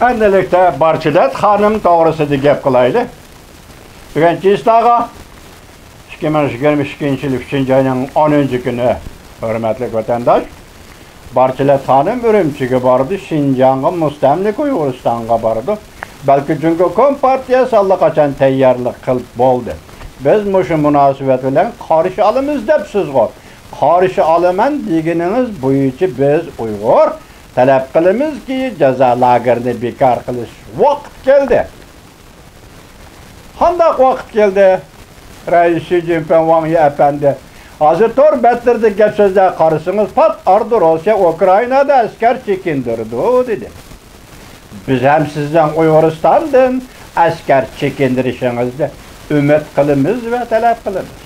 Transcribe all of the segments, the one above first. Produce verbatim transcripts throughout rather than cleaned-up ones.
ئەمدىلىكتە بارچىلەت خانىم توغرىسىدا گەپ قىلايلى. بۈگۈن چىسلاغا، ئىككى مىڭ يىگىرمە ئىككىنچى يىل ئۈچىنچى ئاينىڭ ئونىنچى كۈنى، ھۆرمەتلىك ۋەتەنداش، بارچىلەت خانىم ئۈرۈمچىگە بارىدۇ، شىنجاڭغا، مۇستەملىكە ئۇيغۇرىستانغا بارىدۇ. بەلكى جۇڭگو كومپارتىيەسى ئاللىقاچان تەييارلىق قىلىپ بولدى. بىز مۇشۇ مۇناسىۋەت بىلەن قارشى ئالىمىز دەپسىزغۇ. قارشى ئالىمەن دېگىنىڭىز بويىچە بىز ئۇيغۇر تەلەپ قىلىمىزكى، جازا لاگېرىنى بىكار قىلىش ۋاقتى كەلدى. قانداق ۋاقىت كەلدى؟ رەئىس شى جىنپىڭ ۋاڭ يى ئەپەندى، ھازىر تور بەتلىرىدە گەپ سۆزلەر قارىسىڭىز، پات ئارىدا روسىيە ئۇكرائىنادا ئەسكەر چېكىندۈرىدۇ، دېدى. بىز ھەم سىزنىڭ ئۇيغۇرىستاندىن ئەسكەر چېكىندۈرۈشىڭىزنى ئۈمىد قىلىمىز ۋە تەلەپ قىلىمىز.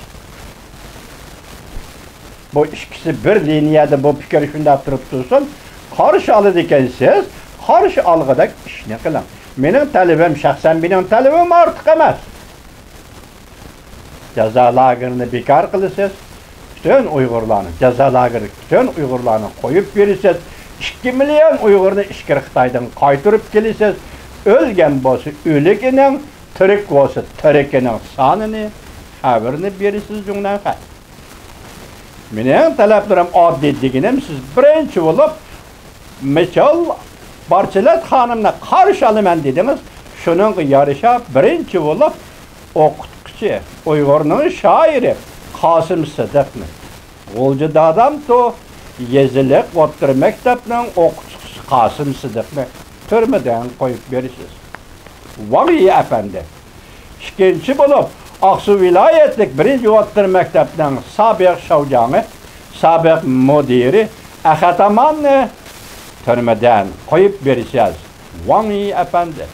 بۇ ئىككىسى بىر لىنىيەدە بۇ پىكىر شۇنداق تۇرۇپ تۇرسۇن، قارشى ئالىدىكەنسىز، قارشى ئالغۇدەك ئىشنى قىلىڭ. مېنىڭ تەلىپىم، شەخسەن مېنىڭ تەلىپىم ئارتۇق ئەمەس. جازا لاگېرىنى بىكار قىلىسىز، پۈتۈن ئۇيغۇرلارنى، جازا لاگېرىدىكى پۈتۈن ئۇيغۇرلارنى قويۇپ بېرىسىز، ئىككى مىليون ئۇيغۇرنى ئىچكىرى خىتايدىن قايتۇرۇپ كېلىسىز، ئۆلگەن بولسا ئۆلۈكىنىڭ، تىرىك بولسا تىرىكىنىڭ سانىنى، خەۋىرىنى بېرىسىز جۇڭنەنخەي. مېنىڭ تەلەپلىرىم ئاددىي دېگىنىم، سىز بىرىنچى بولۇپ مىچېل بارچېلەت خانىمنى قارشى ئالىمەن دېدىڭىز. شۇنىڭغا يارىشا بىرىنچى بولۇپ ئوقۇتقۇچى، ئۇيغۇرنىڭ شائىرى قاسىم سىدىقنى، غۇلجا دادامتو يېزىلىق ئوتتۇرا مەكتەپنىڭ ئوقۇتقۇچىسى قاسىم سىدىقنى تۈرمىدىن قويۇپ بېرىسىز. ۋاڭ يى ئەپەندى. ئىككىنچى بولۇپ، ئاقسۇ ۋىلايەتلىك بىرىنچى ئوتتۇرا مەكتەپنىڭ سابىق شاۋجاڭى، سابىق مۇدىرى ئەخەت ئاماننى تۈرمىدىن قويۇپ بېرىسىز، ۋاڭ يى ئەپەندى.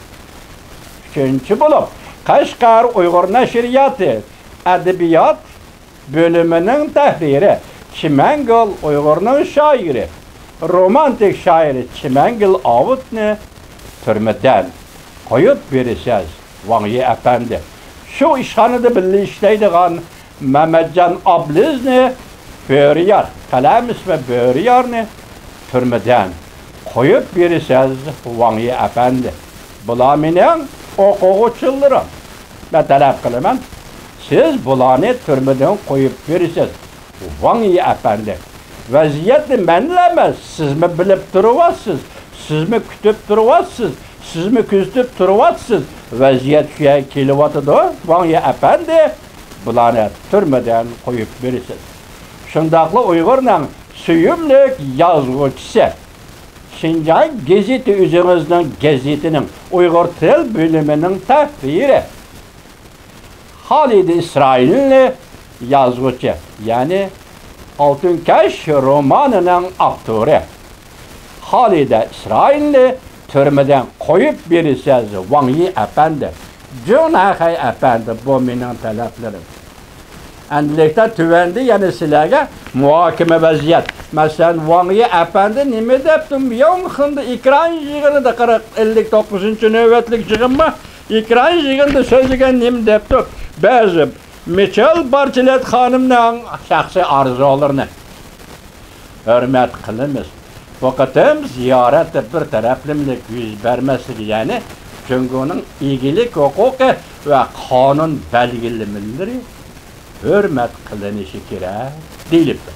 ئۈچىنچى بولۇپ، قەشقەر ئۇيغۇر نەشرىياتى ئەدەبىيات بۆلۈمىنىڭ تەھرىرى، چىمەنگۈل ئۇيغۇرنىڭ شائىرى، رومانتىك شائىرى چىمەنگۈل ئاۋۇتنى تۈرمىدىن قويۇپ بېرىسىز، ۋاڭ يى ئەپەندى. شۇ ئىشخانىدا بىللە ئىشلەيدىغان مەمەتجان ئابلىزنى، بۆرىيار، قەلەم ئىسمى بۆرىيارنى تۈرمىدىن قويۇپ بېرىسىز، ۋاڭ يى ئەپەندى. بۇلار مېنىڭ ئوقۇغۇچىلىرىم. مەن تەلەپ قىلىمەن، سىز بۇلارنى تۈرمىدىن قويۇپ بېرىسىز، ۋاڭ يى ئەپەندى. ۋەزىيەتنى مەنلا ئەمەس، سىزمۇ بىلىپ تۇرۇۋاتىسىز، سىزمۇ كۈتۈپ تۇرۇۋاتىسىز، سىزمۇ كۆزىتىپ تۇرۇۋاتىسىز. ۋەزىيەت شۇ يەرگە كېلىۋاتىدۇ، ۋاڭ يى ئەپەندى. بۇلارنى تۈرمىدىن قويۇپ بېرىسىز. شۇنداقلا ئۇيغۇرنىڭ سۆيۈملۈك يازغۇچىسى، شىنجاڭ گېزىتى، ئۆزىڭىزنىڭ گېزىتىنىڭ ئۇيغۇر تىل بۆلۈمىنىڭ تەھرىرى خالىدە ئىسرائىلنى، يازغۇچى، يەنى ئالتۇن كەش رومانىنىڭ ئاپتورى خالىدە ئىسرائىلنى تۈرمىدىن قويۇپ بېرىسىز، ۋاڭ يى ئەپەندى. جۇڭ نەخەي ئەپەندى، بۇ مېنىڭ تەلەپلىرىم. ئەمدىلىكتە تۆۋەندە يەنە سىلەرگە مۇھاكىمە ۋەزىيەت. مەسىلەن، ۋاڭ يى ئەپەندى نېمە دەپتۇ؟ ياڭخېندا ئېكران يىغىنىدا، قىرىق، ئەللىك توققۇزىنچى نۆۋەتلىك يىغىنما؟ ئېكران يىغىنىدا سۆزلىگەن نېمە دەپتۇ؟ بەزى مىچېل بارچېلەت خانىمنىڭ شەخسىي ئارزۇلىرىنى ھۆرمەت قىلىمىز. بۇ قېتىم زىيارەتتە بىر تەرەپلىمىلىك يۈز بەرمەسلىكى، يەنى جۇڭگونىڭ ئىگىلىك ھوقۇقى ۋە قانۇن بەلگىلىمىلىرى ھۆرمەت قىلىنىشى كېرەك، دېيىلىپتۇ.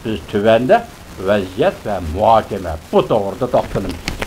بىز تۆۋەندە ۋەزىيەت ۋە مۇھاكىمە، بۇ توغرىدا توختىلىمىز.